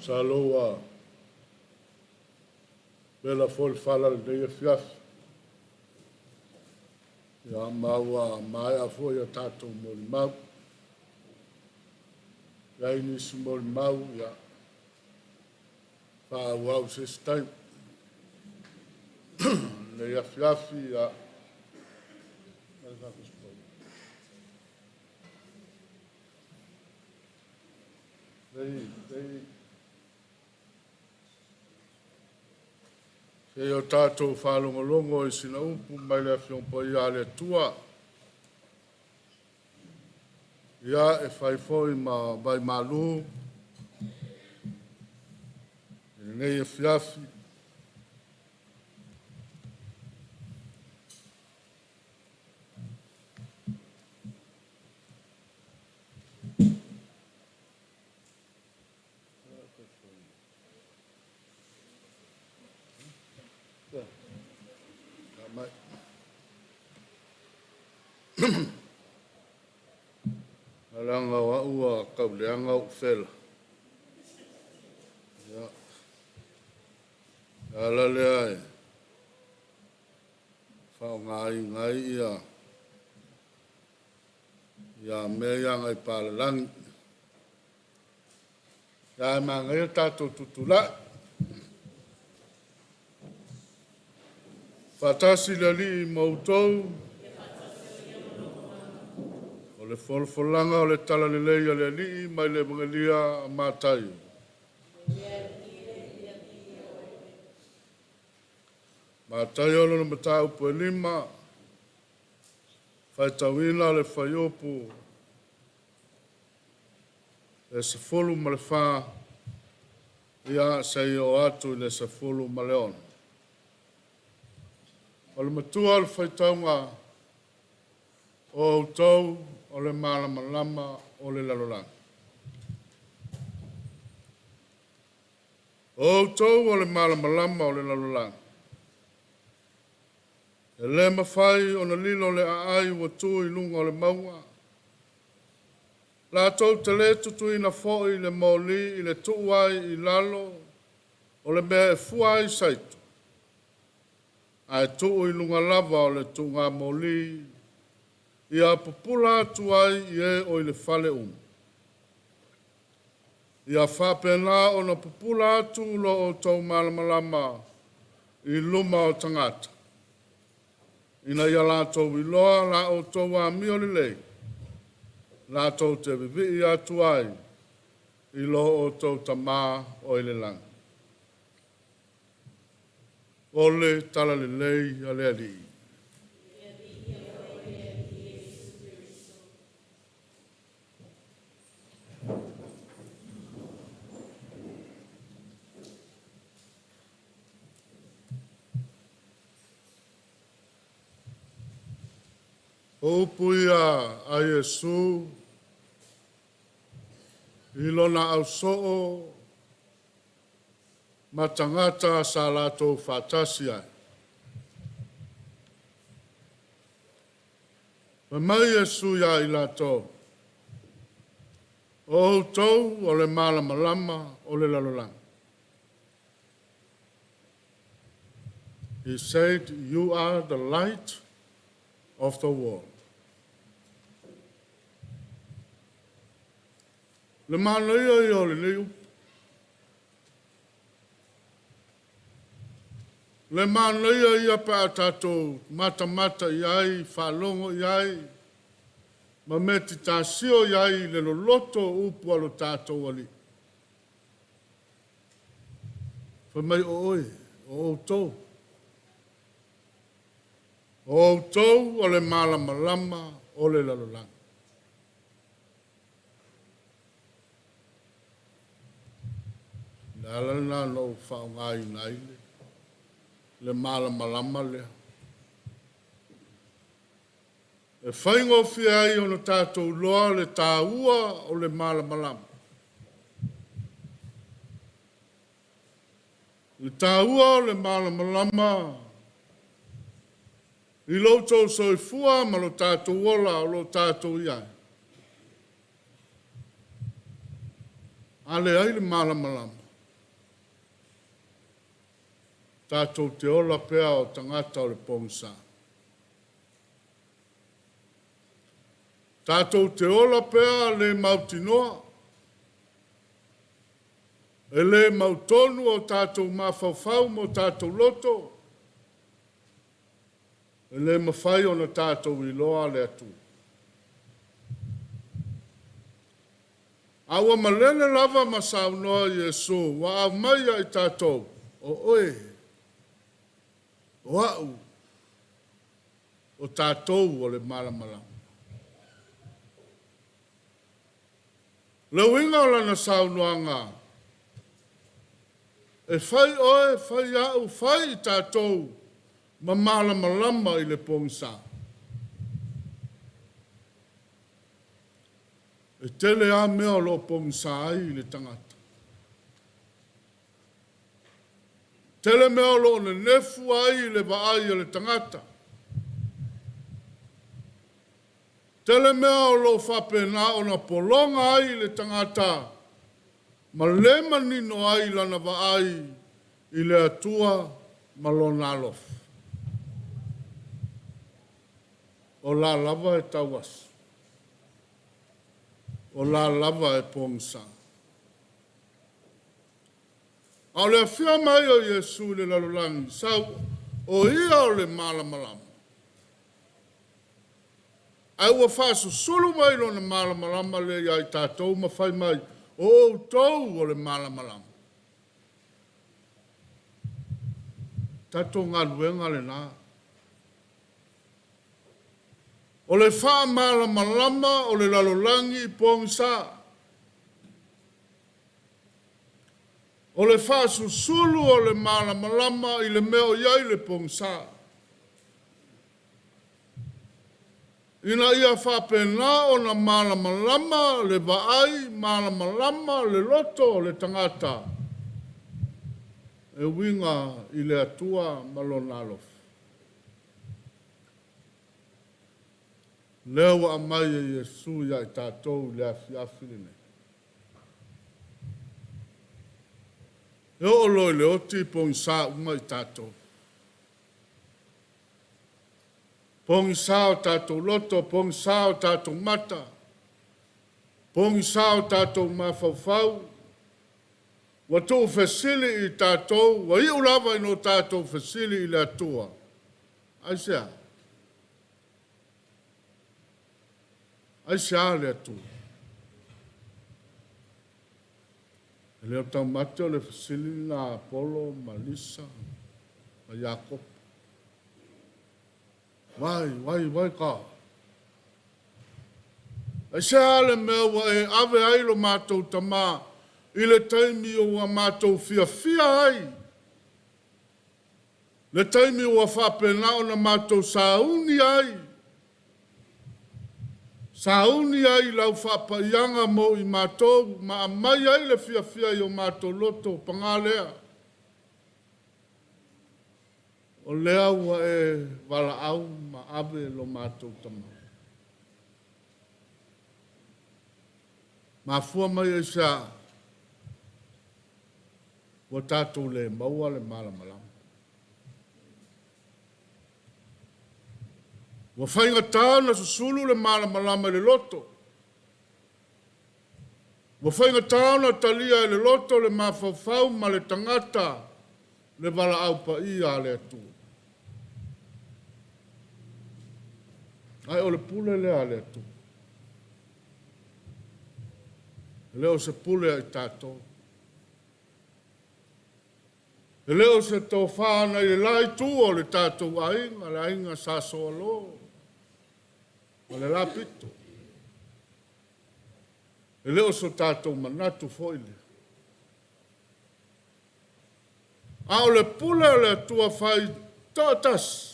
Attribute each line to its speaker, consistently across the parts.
Speaker 1: Masalo ua vela foi le fala i lenei afiafi. Ia, ma ua maea foi a tatou molimau. E i ai nisi molimau, ia, faaauau i se isi taimi. Lenei afiafi, ia, se i o tatou faalogologo i sina upu mai le Afioga Paia a le Atua. Ia, e fai foi ma vaimalu i lenei afiafi. Leaga o au ua tau leaga ou fela. Ia, o le ala lea e faaaogaina ai ia mea ia agai palalagi. Ae manaia le tatou tutulai. Faatasi le Alii ma outou. O le folafolaga o le Talalelei a le Alii mai le Evagelia a Mataio. Mataio lona mataupu e 5, faitauina le fuaiupu e 14, ia seia oo atu i le 16. O le matua o le faitauga, o outou o le malamalama o le lalolagi. O outou o le malamalama o le lalolagi. E le mafai ona lilo le aai ua tu i luga o le mauga. Latou te le tutuina foi le moli i le tuu ai i lalo o le mea e fua ai saito, ae tuu i luga lava o le tuugamoli ia pupula atu ai i e o i le fale uma. Ia faapena ona pupula atu lo outou malamalama i luma o tagata, ina ia latou iloa la outou amio lelei, latou te vivii atu ai i lo outou Tama o i le lagi. O le Talalelei a le Alii. O upu ia a Iesu i lona ausoo ma tagata sa latou faatasi ai. Fai mai Iesu ia i latou, O outou o le malamalama o le lalolagi. He said, "You are the light of the world." Le manaia ia o lenei upu. Le manaia ia pe a tatou matamata i ai, faalogo i ai, ma metitasio i ai i le loloto o upu a lo tatou Alii. Fai mai o oe, o outou. O outou o le malamalama o le lalolagi. O le ala lena na ou faaaogaina ai le malamalama lea. E faigofie ai ona tatou iloa le taua o le malamalama. Le taua o le malamalama i lo outou soifua ma lo tatou ola o lo o tatou i ai. A leai le malamalama, Tatou te ola pea o tagata o le pogisa. Tatou te ola pea le mautinoa. E le mautonu o tatou mafaufau ma o tatou loto. E le mafai ona tatou iloa le Atua. A ua malele lava ma saunoa Iesu, ua aumai ia i tatou, o oe, o a'u, o tatou o le malamalama. Le uiga o lana saunoaga, e fai oe, fai a'u, fai i tatou ma malamalama i le pogisa. E tele lava mea o lo o pogisa ai le tagata. Tele mea o lo o nenefu ai le vaai a le tagata. Tele mea o lo o faapena ona pologa ai le tagata ma le manino ai lana vaai i le Atua ma lona alofa. O la lava e tauaso. O la lava e pogisa. A o le afio mai o Iesu i le lalolagi, sau o ia o le malamalama. Ae ua faasusulu mai lona malamalama lea ia i tatou ma fai mai, o outou o le malamalama. Tatou galuega lena. O le faamalamalama o le lalolagi pogisa. O le faasusulu o le malamalama i le mea o i ai le pogisa. Ina ia faapena ona malamalama le vaai, malamalama le loto o le tagata e uiga i le Atua ma lona alofa. Lea ua aumai e Iesu ia i tatou i le afiafi lenei. E oo loa i le oti pogisa uma i tatou. Pogisa o tatou loto, pogisa o tatou mata, pogisa o tatou mafaufau. Ua tuufesili i tatou, ua iu lava ina o tatou fesili i le Atua. Aisea? Aisea le Atua? E le o taumate o le fesili lena a Apolo ma Lisa ma Iakopo. Why, why, why God? Aisea le mea ua e ave ai lo matou tamā i le taimi ua matou fiafia ai, le taimi ua faapena ona matou sauni ai, sauni ai i lau faapaiaga mo i matou, ma aumai ai le fiafia i o matou loto, paga lea, o lea ua e valaau ma ave lo matou tamā. Mafua mai aisea? Ua tatou le maua le malamalama. Ua faigata ona susulu le malamalama i le loto. Ua faigata ona talia e le loto, le mafaufau ma le tagata le valaau paia a le Atua. Ae o le pule lea a le Atua. E le o se pule a i tatou. E le o se tofa na i le la itu o le tatou aiga, le aiga Sa Soalo ma le la pito. E le o so tatou manatu foi lea. A o le pule a le Atua fai toatasi.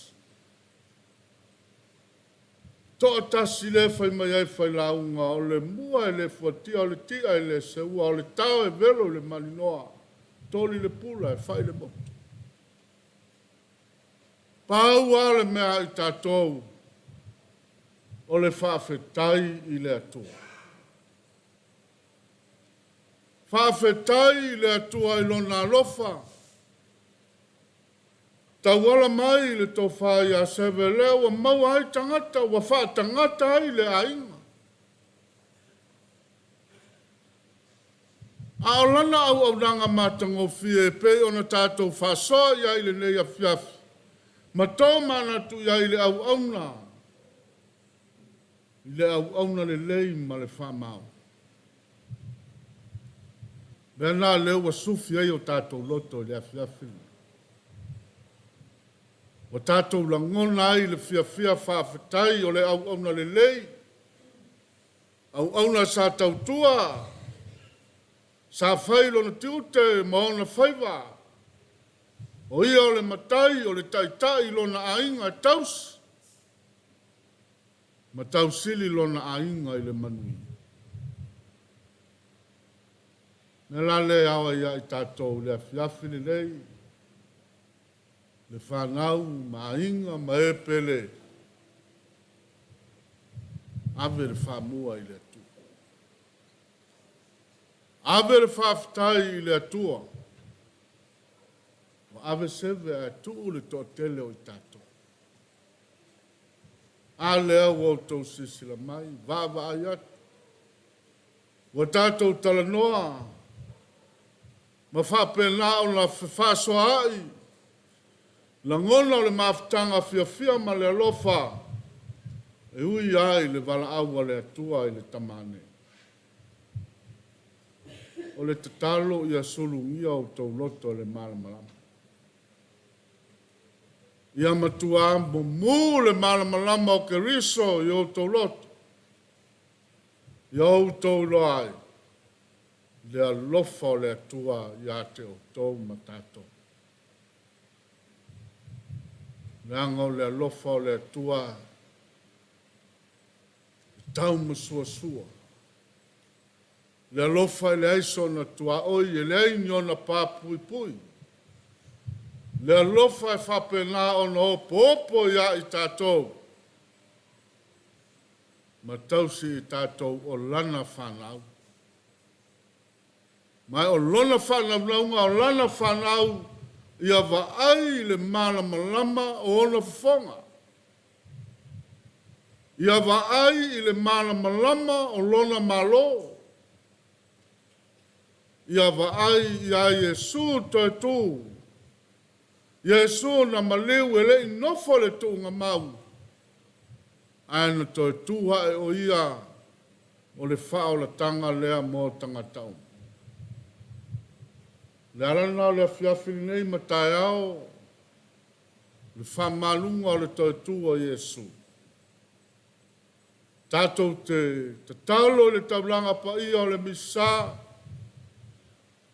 Speaker 1: Toatasi lea fai mai ai failauga, o le mua e le fuatia, o le tia e le seua, o le tao e velo i le maninoa, toli le pula e fai le motu. Pau lava le mea a i tatou, o le faafetai i le Atua. Faafetai i le Atua i Lona alofa. Tauala mai i le tofa ia Seve lea ua maua ai tagata, ua faatagata ai le aiga. A o lana auaunaga matagofie e pei ona tatou faasoa i ai i lenei afiafi ma tomanatu i ai i le auauna, i le auauna lelei ma le faamaoni. O le mea lena o lea ua sufi ai o tatou loto i le afiafi lenei. Ua tatou lagona ai le fiafia faafetai o le auauna lelei, auauna sa tautua, sa fai lona tiute ma ona faiva. O ia o le matai, o le taitai i lona aiga e tausi ma tausili lona aiga i le manuia. O le mea la lea e ao ai ia i tatou i le afiafi lenei, le fanau ma aiga ma e pele, ave le faamua i le Atua. Ave le faafetai i le Atua ua ave Seve ae tuu le toatele o i tatou. A lea ua outou silasila mai, vaavaai atu, ua tatou talanoa ma faapena ona fefaasoaai lagona o le mafutaga fiafia ma le alofa e ui lava i le valaau a le Atua i le tama nei. O le tatalo ia sulugia outou loto e le malamalama. Ia matua mumu le malamalama o Keriso i outou loto, ia outou iloa ai le alofa o le Atua ia te outou ma tatou. Leaga o le alofa o le Atua e taumasuasua. Le alofa e leai sona tuaoi, e leai ni ona papuipui. Le alofa e faapena ona opoopo ia i tatou ma tausi i tatou o lana fanau. Ma o lona faanaunauga o lana fanau ia vaai i le malamalama o ona fofoga. Ia vaai i le malamalama o lona Malo. Ia vaai ia Iesu toe tu. Iesu na maliu e le i nofo i le tuugamau, ae na toe tu ae o ia o le faaolataga lea mo tagata uma. O le ala lena o le afiafi lenei ma taeao, le faamaluga o le toe tu o Iesu. Tatou te tatalo i le taulaga paia o le Misa,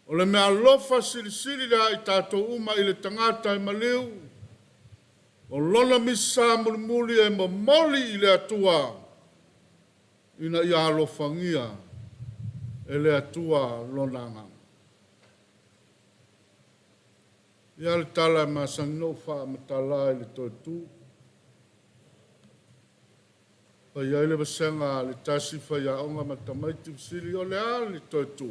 Speaker 1: o le meaalofa silisili lea a i tatou uma i le tagata e maliu, o lona Misa mulimuli e momoli i le Atua, ina ia alofagia e le Atua lona agaga. Ia le tala e masani ona ou faamatala i le toe tu. Fai ai le vasega a le tasi faiaoga ma tamaiti fesili, o le a le toe tu?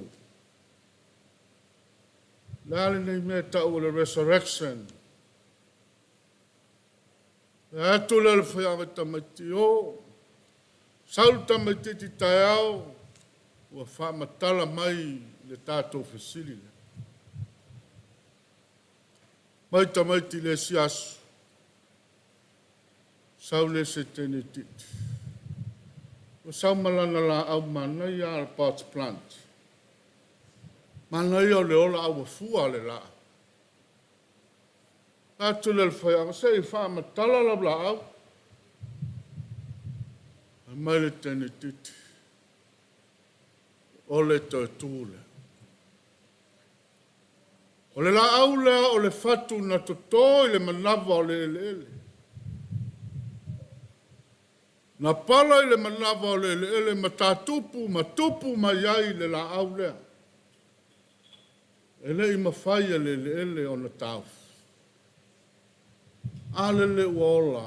Speaker 1: O le a lenei mea e tau o le resurrection? E atu lea o le faiaoga i tamaiti, o, sau le tamaitiiti taeao, ua faamatala mai le tatou fesili lea. Mai tamaiti i le isi aso, sau le isi teineitiiti. Ua sau ma lana laau manaia lava, le pot plant. Manaia o le ola a ua fua le laau. Atu lea o le faiaoga, se i faamatala lau laau. Fai mai le teineitiiti, o le toe tu lea. O le laau lea o le fatu na toto i le manava o le eleele. Na pala i le manava o le eleele ma tatupu ma tupu mai ai le laau lea. E le i mafai e le eleele ona taofi. A lele ua ola,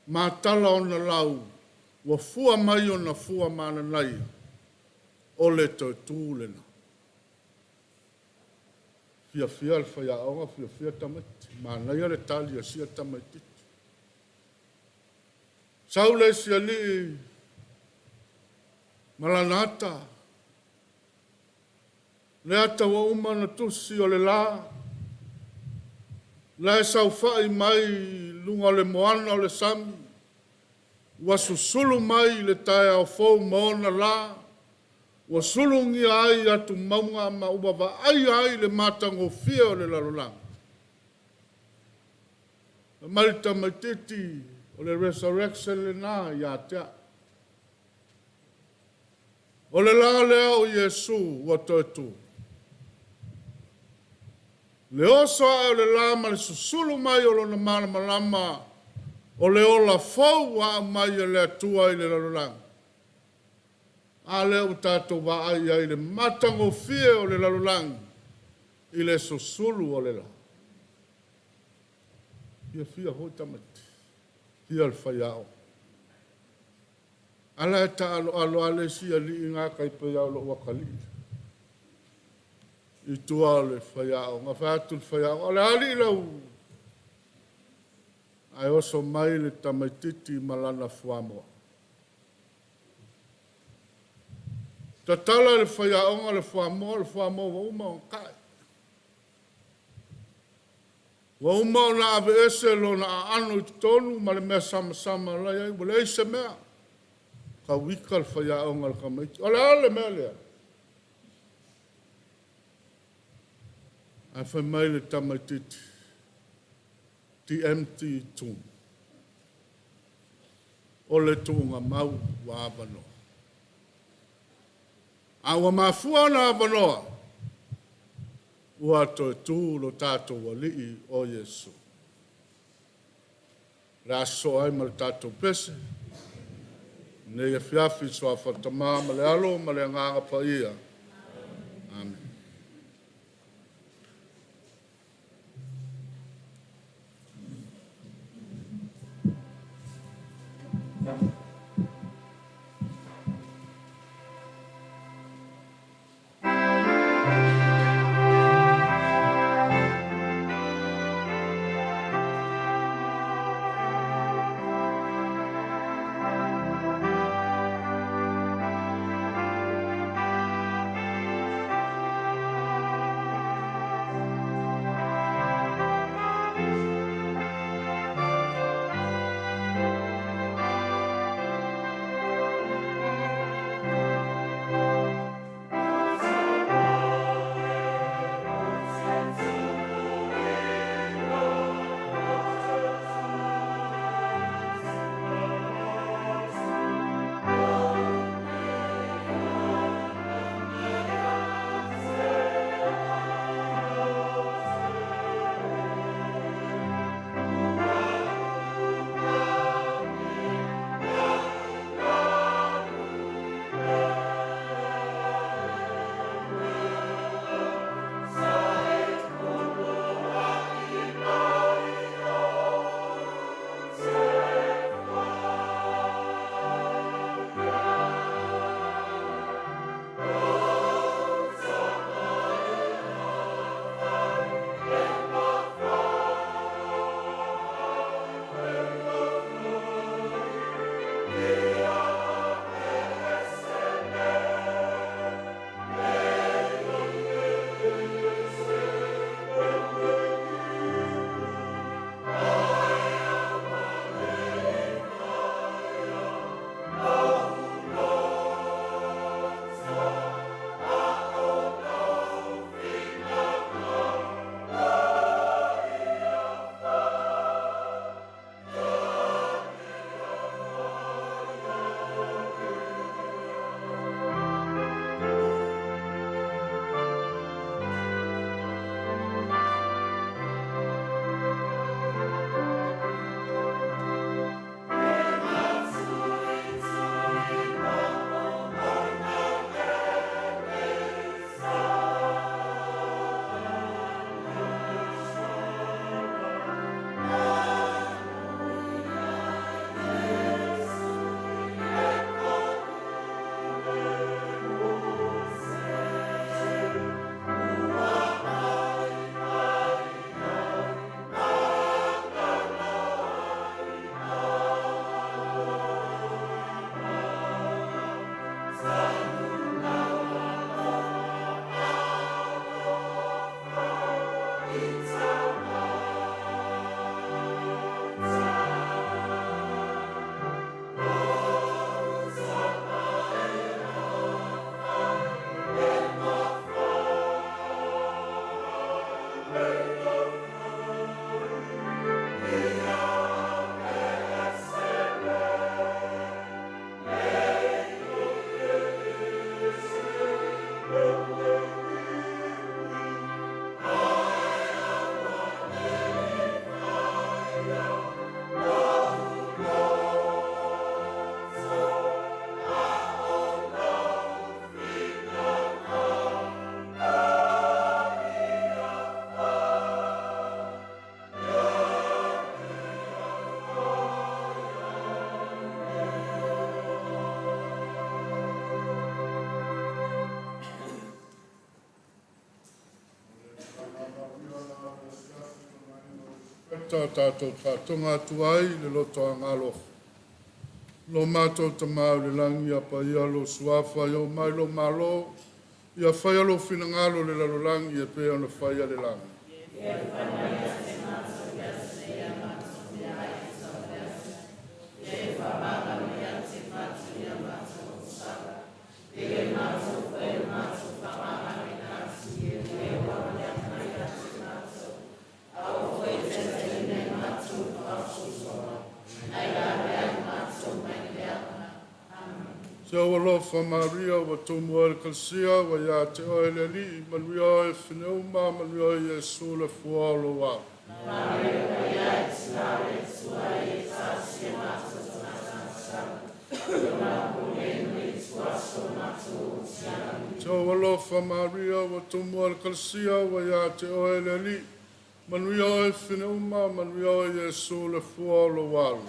Speaker 1: matala ona lau, ua fua mai ona fua mananaia, o le toe tu lena. Fiafia le faiaoga, fiafia tamaiti. Manaia le tali a sia tamaitiiti. Sau le isi alii ma lana ata, le ata ua uma ona tusi o le la, la e saofai mai i luga o le moana o le sami, ua susulu mai i le taeao fou ma ona la, ua sulugia ai atumauga ma ua vaaia ai le matagofie o le lalolagi. Fai mai le tamaitiiti, o le resurrection lena ia te au. O le la lea o Iesu ua toe tu. Le oso ae o le la ma le susulu mai o lona malamalama, o le ola fou ua aumai e le Atua i le lalolagi. A lea ua tatou vaai i ai i le matagofie o le lalolagi i le susulu o le la. Fiafia foi tamaiti, fiafia le faiaoga. A la e taaloalo lava le isi alii lena tai pei lava o lou atalii i tua o le faiaoga. Fai atu le faiaoga, o le a alii lau... Ae oso mai le tamaitiiti ma lana fuamoa. Tatala e le faiaoga le fuamoa, o le fuamoa ua uma ona tae. Ua uma ona aveese lona aano i totonu ma le mea samasama o la e i ai, ua leai se mea. Tau ita le faiaoga i le tamaitiiti, o le a le mea lea? Ae fai mai le tamaitiiti, the empty tomb. O le tuugamau ua avanoa. A ua mafua ona avanoa, ua toe tu lo tatou Alii o Iesu. O le a sosoo ai ma le tatou pese, lenei afiafi i le suafa o le Tama ma le Alo ma le Agaga Paia. Amene. Pepa tatou faatoga atu ai le loto agalofa. Lo matou Tamā i le lagi, ia paia lou suafa, ia oo mai lou Malo, ia faia lou finagalo i le lalolagi e pei ona faia i le lagi. Se ua alofa Maria ua tumu ai le Ekalesia ua ia te oe le Alii, manuia oe Fineuma, manuia oe Iesu le fua o lou alo. Se ua alofa Maria ua tumu ai le Ekalesia ua ia te oe le Alii, manuia oe Fineuma, manuia oe Iesu le fua o lou alo.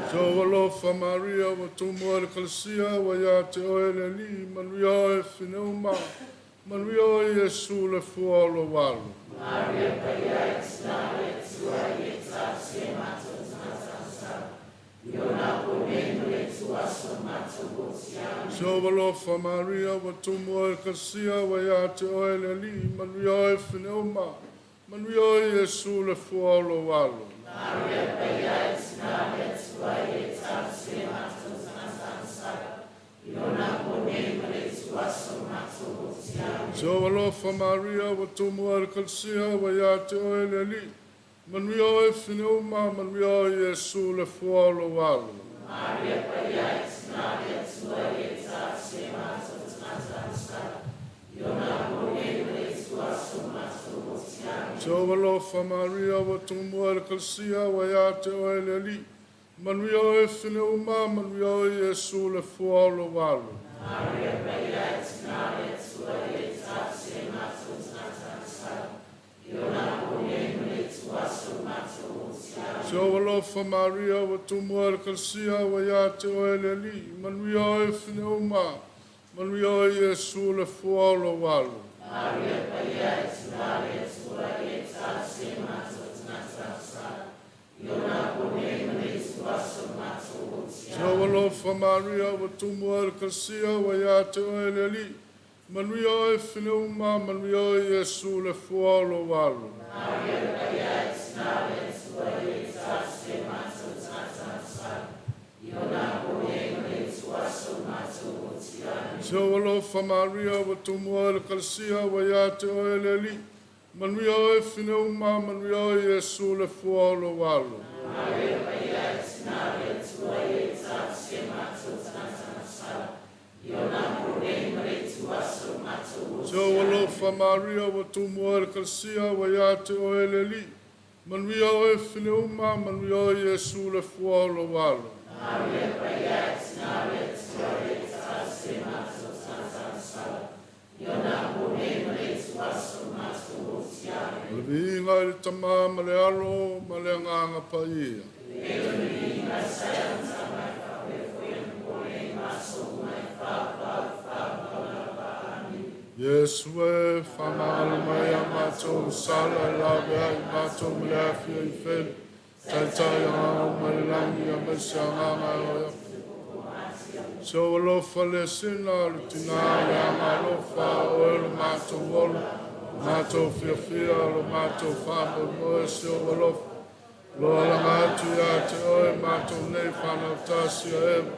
Speaker 1: Se ua alofa Maria ua tumu ai le Ekalesia ua ia te oe le Alii, manuia oe Fineuma, manuia oe Iesu le fua o lou alo. Se ua alofa Maria ua tumu ai le Ekalesia ua ia te oe le Alii, manuia oe Fineuma, manuia oe Iesu le fua o lou alo. Se ua alofa Maria ua tumu ai le Ekalesia ua ia te oe le Alii, manuia oe Fineuma, manuia oe Iesu le fua o lou alo. Se ua alofa Maria ua tumu ai le Ekalesia ua ia te oe le Alii, manuia oe Fineuma, manuia oe Iesu le fua o lou alo. Se ua alofa Maria ua tumu ai le Ekalesia ua ia te oe le Alii, manuia oe Fineuma, manuia oe Iesu le fua o lou alo. Se ua alofa Maria ua tumu ai le Ekalesia ua ia te oe le Alii, manuia oe Fineuma, manuia oe Iesu le fua o lou alo. Se ua alofa Maria ua tumu ai le Ekalesia ua ia te oe le Alii, manuia oe Fineuma, manuia oe Iesu le fua o lou alo. Se ua alofa Maria ua tumu ai le Ekalesia ua ia te oe le Alii, manuia oe Fineuma, manuia oe Iesu le fua o lou alo. O le viiga i le Tamā ma le Alo ma le Agaga Paia. Iesu e whamangalo mai a mātou sala e lawe ai mātou ma le afia i whelu. Taitai anga o mai le langi a mai se anganga e oe. Se o alofa le sina le tina le anga alofa o e lo mātou olo. Mātou fiafia lo mātou whamau moe se o alofa. Lo alanga atu ia te oe mātou nei whanau tasi a ewa.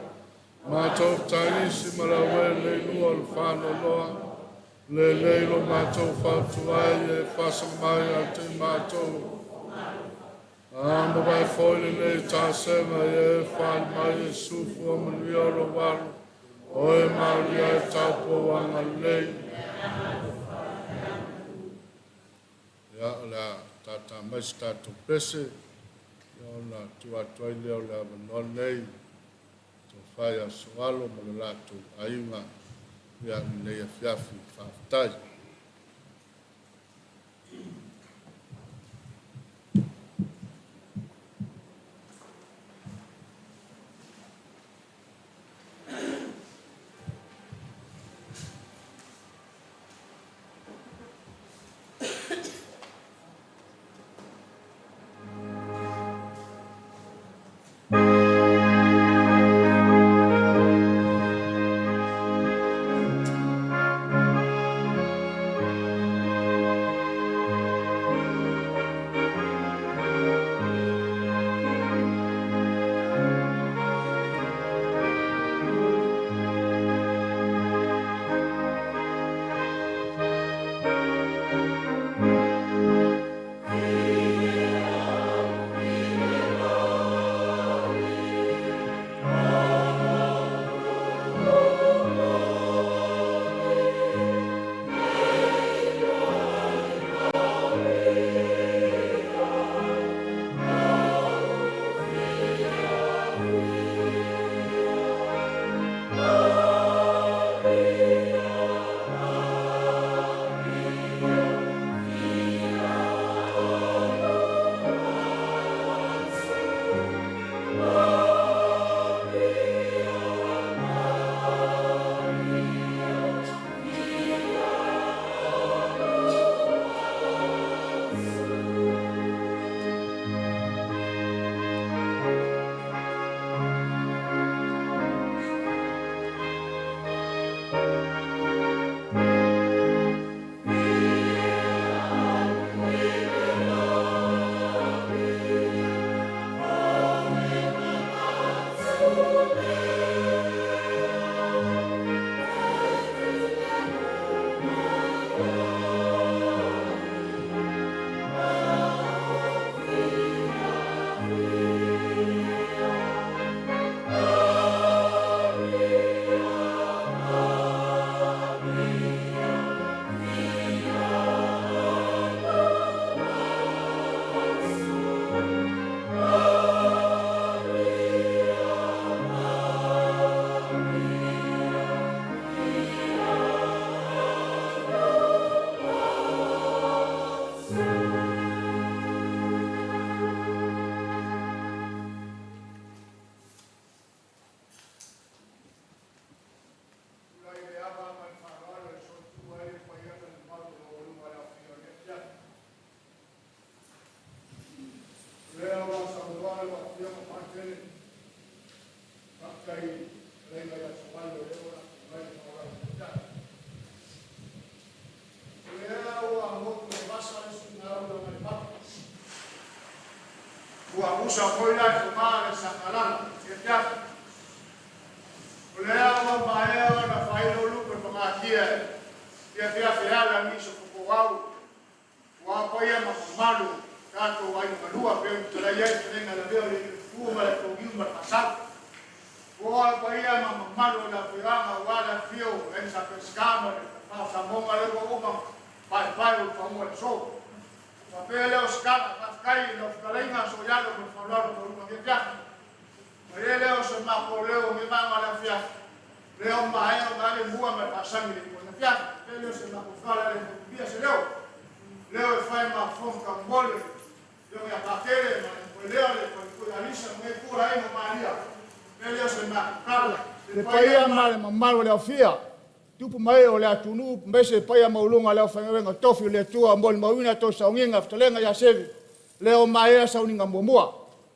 Speaker 1: Mātou taisi ma la ue le lua le whanau loa. Le lei lo mātou whautu ai e whasanga mai a te mātou. A ma vai foi le nei tāsenga e whai mai e sufu o manuia o lo walu. Oe mauri ai taupo anga lei. Ia o le a tata mai se tatou pese. Ia ona tuu atu ai lea o le avanoa nei. Tofai a Soalo ma le latou aiga. Ia lenei afiafi faafetai.
Speaker 2: Usa foi la e foga le sakalala i afiafi. O lea ua maea ona faailo lupe pagatia i afiafi e ala i nisi o fofoau aua paia ma mamalu o tatou aiga galua pei ona fetalai ai le fetalaiga ia Lavea o le alii o le Tupua ma le Atooniu ma le Faasau. Ua oo i paia ma mamalu o le afioaga aua le afifio o Aiga Sa Peseta ma le Falefa o Samoa ma lea ua uma ona paepae o ulufaaua i le aso. Ona faapea lea o se tala, faafetai i lau fetalaiga Sooialo ma le faaaloalo maualuga i lenei afiafi. Ona i ai lea o so matou leo i lenei vaega o le afiafi, o lea ua maea ona ave le mua ma le faasagi i le Atua i le afiafi. Ona faapea lea o se matou tala e le toe umi se leo, o leo e fai ma fofoga taumolimoli o le afioga ia Patele ma le nofo ai lea o le faletua ia Lisa ma lenei itu o le aiga o Maria. Ona faapea lea o se matou tala, le paia ma le mamalu o le aofia, tupu ma ee o le atunuu aemaise le paia maualuga o le aufaigaluega totofi a le Atua ua molimauina a outou sauniga fetalaiga ia Seve, lea ua maea sauniga muamua.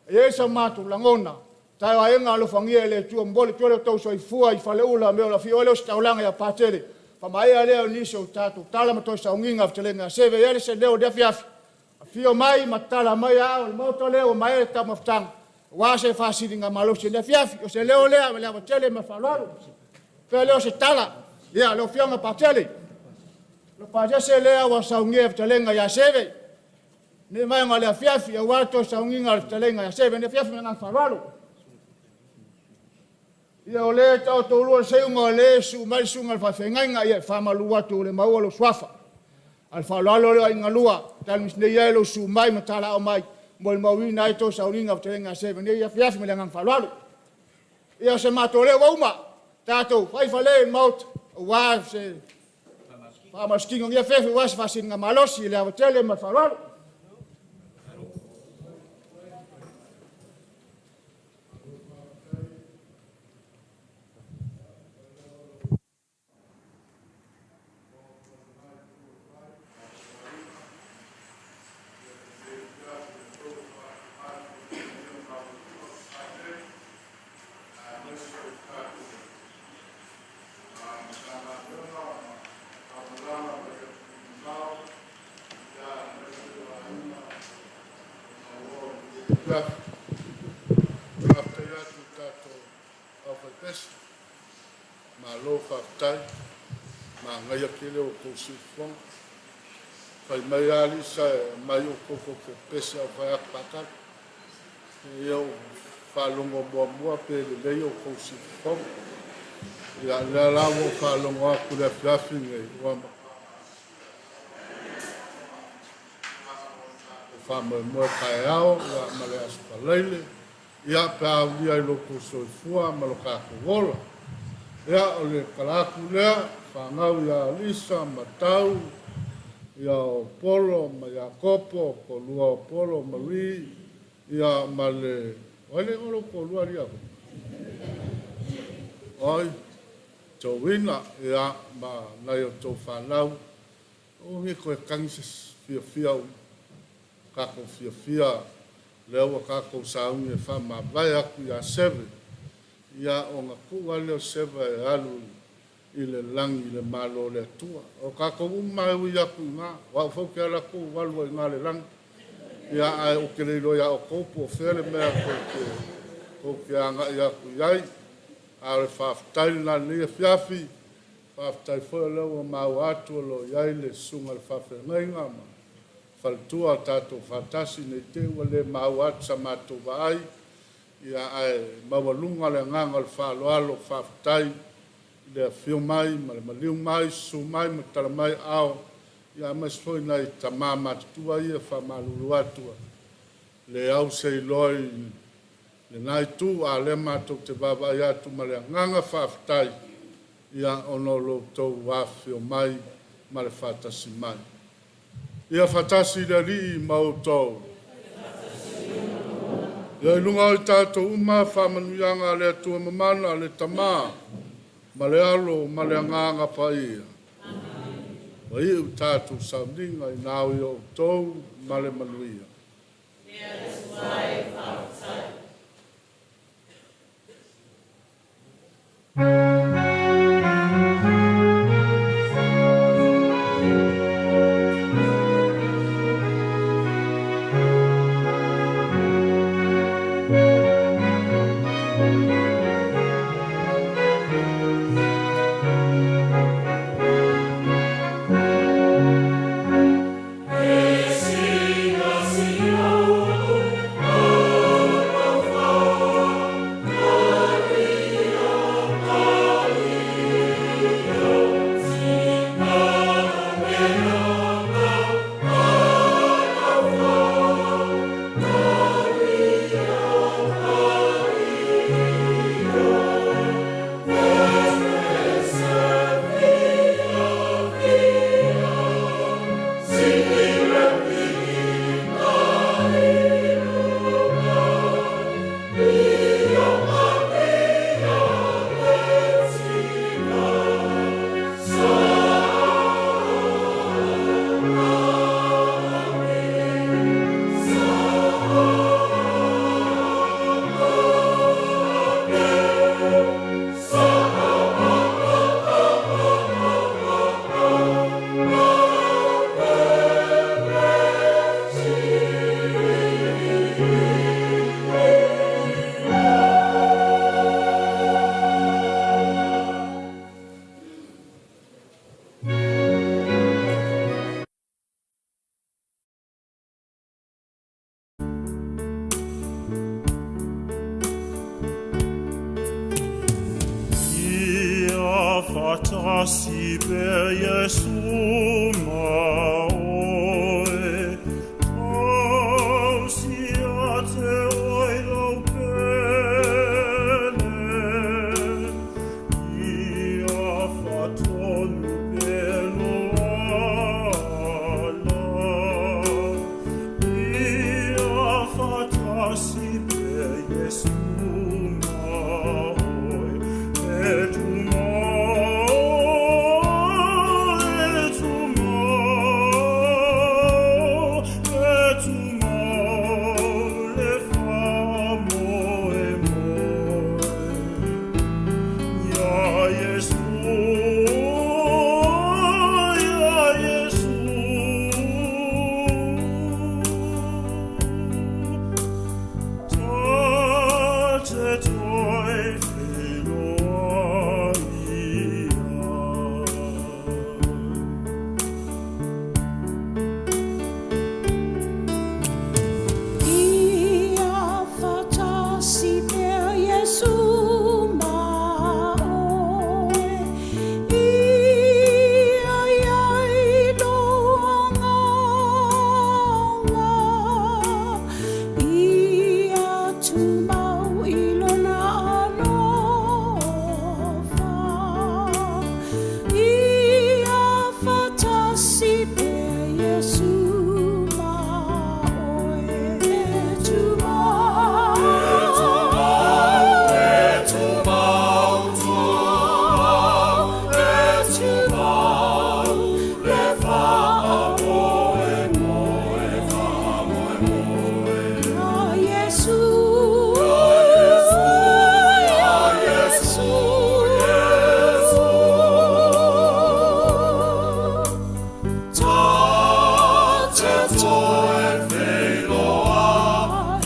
Speaker 2: E i ai so matou lagona, taeo alofagia e le Atua momoli atu ai lo outou soifua i Faleula ma e o lo o afio ai le Ositaulaga ia Patele, faamaea lea o nisi o tatou tala ma toe sauniga fetalaiga ia Seve. E i ai se leo i lenei afiafi, afio mai ma tatala mai aao o le Maota lea ua maea le taumafataga aua se faasiligamalosi i lenei afiafi. O se leo lea ma le ava tele ma le faaaloalo. Ona faapea lea o se tala, ia lau Afioga Patele, o le lea ua saunia e le fetalaiga ia Seve i lenei vaega o le afiafi aua le toe sauniga o le fetalaiga ia Seve i lenei afiafi ma le agaga faaaloalo. Ia o lea e taotolua le seuga o lea e susu mai le susuga i le faafeagaiga, ia e faamalu atu ua le maua lou suafa. A o le faaaloalo lea o aiga galua, e talamesei ai lou susu mai ma talaaao mai e molimauina ai le toe sauniga o le fetalaiga ia Seve i lenei afiafi ma le agaga faaaloalo. Ia o se matou leo ua uma, tatou fai fale i le Maota aua se faamalositino i lenei afiafi aua se faasiligamalosi i le ava tele ma le faaaloalo.
Speaker 1: Faafetai atu i le tatou aufaipese, malo faafetai, manaia tele lo outou siufofoga. Fai mai lava Lisa e aumai outou tou te pepese ae ou fai atu, faatali, se i ou faalogo muamua pe lelei outou siufofoga. Ia o lea la ua ou faalogo atu i le afiafi lenei, ua faamoemoe taeao ma le Aso Faraile, ia pe a aulia ai lo outou soifua ma lo tatou ola. Ia, o le tala atu lea, fanau ia Lisa ma Tau, ia o Polo ma Iakopo, toalua o Polo, Marie, ia ma le... O ai le igoa o lou toalua alii Iakopo? Oi, Toina, ia, ma nai o tou fanau. Aua ne i toe tagi se fiafia o tatou fiafia lea ua tatou sauni e faamavae atu ia Seve, ia ona tuu lava lea o Seva e alu i le lagi i le Malo o le Atua. O tatou uma lava e ui atu i ina, o au foi ou te alu atu ou alu ai i ina i le lagi, ia ae ou te le iloa ia outou po o fea le mea tou te agai atu i ai. A o le faafetai lena i lenei afiafi. Faafetai foi o lea ua maua atu o lo o i ai le susuga i le faafeagaiga ma faletua o tatou faatasi, ne i te i ua le maua atu sa matou vaai, ia ae maualuga le agaga o le faaaloalo, faafetai i le afio mai ma le maliu mai, susu mai ma tala mai aao, aemaise foi nai tama matutua ia. E faamalulu atu, e leai se iloa i lena itu, a o lea matou te vaavaai atu ma le agaga faafetai, ia ona o lo outou afifio mai ma le faatasi mai. Ia faatasi le Alii ma outou. Ia i luga o i tatou uma faamanuiaga a le Atua Mamana, le Tama ma le Alo ma le Agaga Paia. Ua iu tatou sauniga ina ao i outou ma le manuia.
Speaker 3: Faatasi pea Iesu ma oe, Tausi ia te oe lau pele, Ia faatonu pea lou ala. Ia faatasi pea Iesu ma oe, E tumau, e tumau, e tumau le faamoemoe. Ia Iesu, ia Iesu. Ta te toe feiloai ai.
Speaker 4: Ia faatasi pea Iesu ma oe, Ia i ai lou agaga, Ia tumau i lona alofa. Ia faatasi pea Iesu ma oe, E tumau, e tumau, tumau, e tumau, le faamoemoe, Ia Iesu, ia Iesu, Iesu. Ta te toe feiloai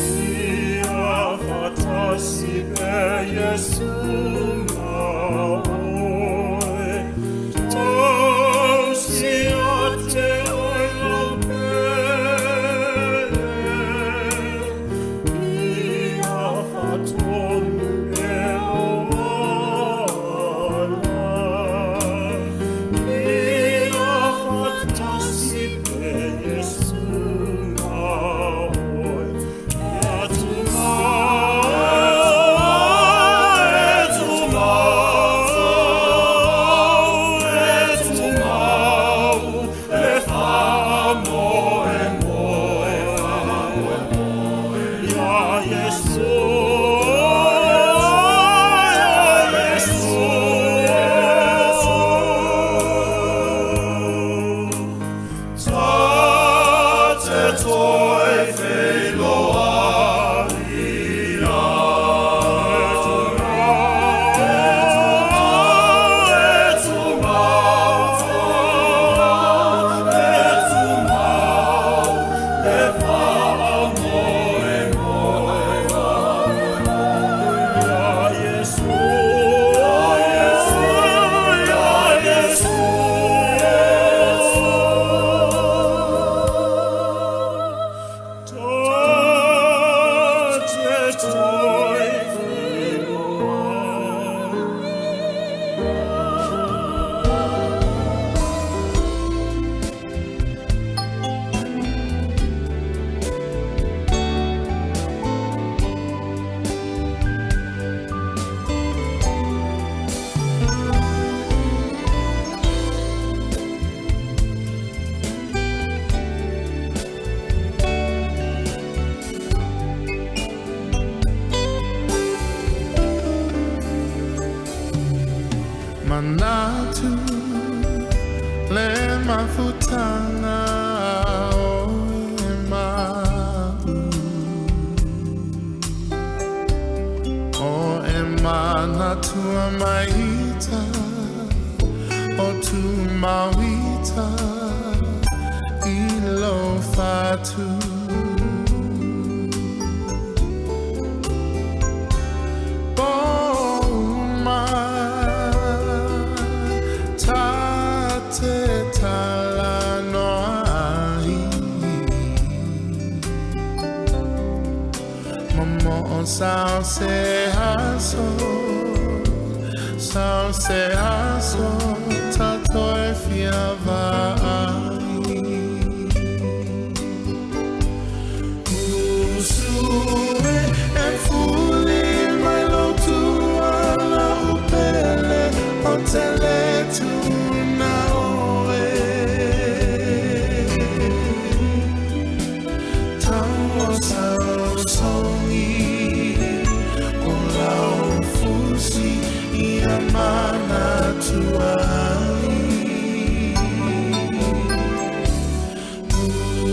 Speaker 3: Ia faatasi pea Iesu ma oe, Tausi ia te oe lau pele, Ia faatonu pea lou ala. Ia faatasi pea Iesu ma oe, Ia tumau, e tumau, e tumau, le faamoemoe, Ia Iesu, ia Iesu, Ta te toe feiloai ai. E tumau, e tumau, le faamoemoe. Ia Iesu, ia Iesu, Ta te toe feiloai.
Speaker 5: Manatu le mafutaga o e ma'u O e manatua maita o tumauita i lou fatu. Po uma ta te talanoa ai. O sao se aso, sao se aso, tatou e fia vaai. Usue e fuli mai lo tuala upele o tele tuna oe. Tau sao songi o lau fusi ia mana tuai.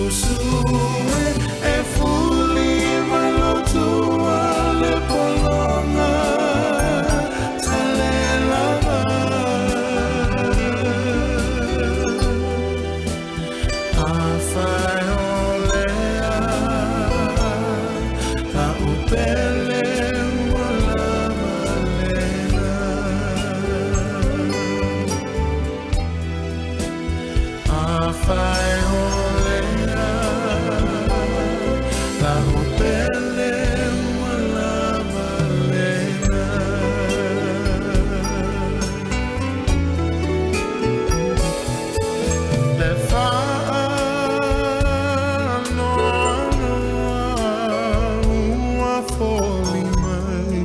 Speaker 5: Usue e fuli mai lo tua le polonga tale lava. Afai o lea la upele ua lava lena. Afai o lea la upele ua lava lena. Le whaanoanoa ua foli mai.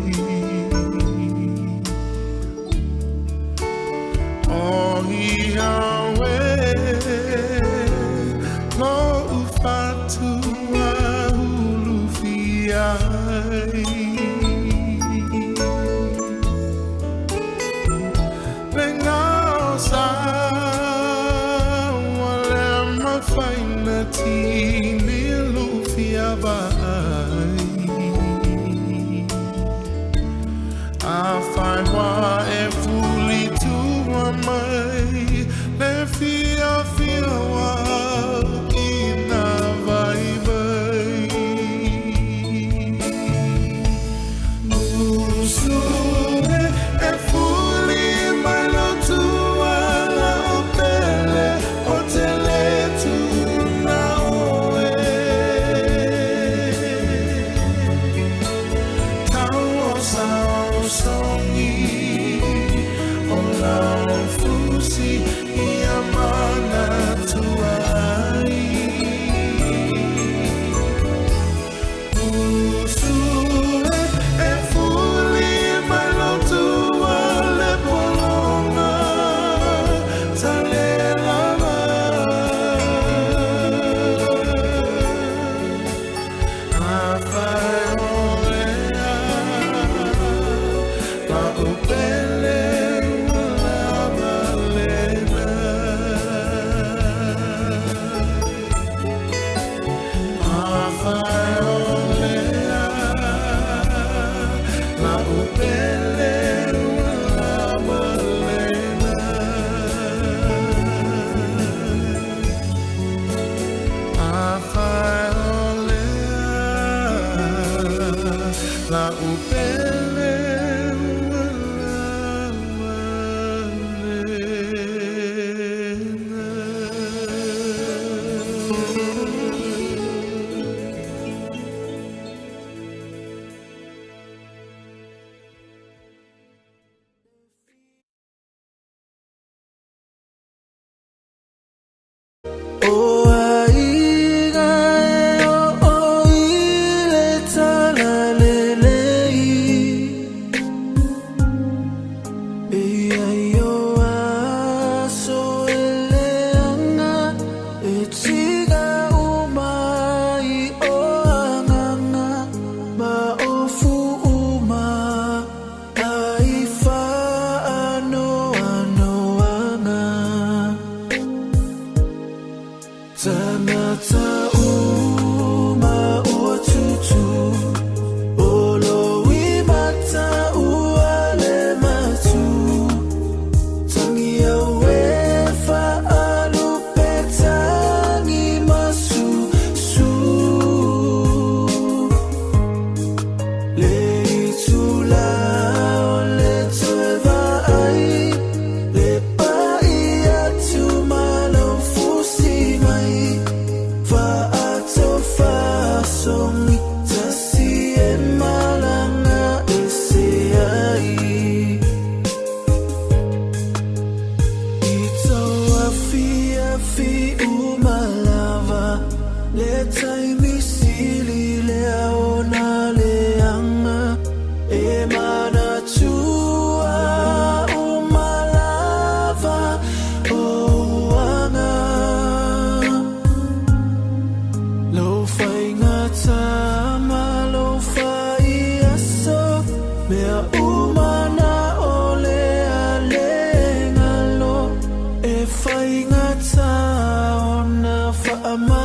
Speaker 5: O ia oe lo ufatua ulu ai. Le ngao sa ua le mafaina tini lufia vai. Afai wa e fuli tua mai le fia fia wa ina vai vai. Usue e fuli mai lo tua la upele o tele tuna oe. Tau o sao songi
Speaker 6: taimi sili lea ona leaga e manatua uma lava ou aga. Lou faigata ma lou faiaso, mea uma na o lea le galo, e faigata ona faamagalo.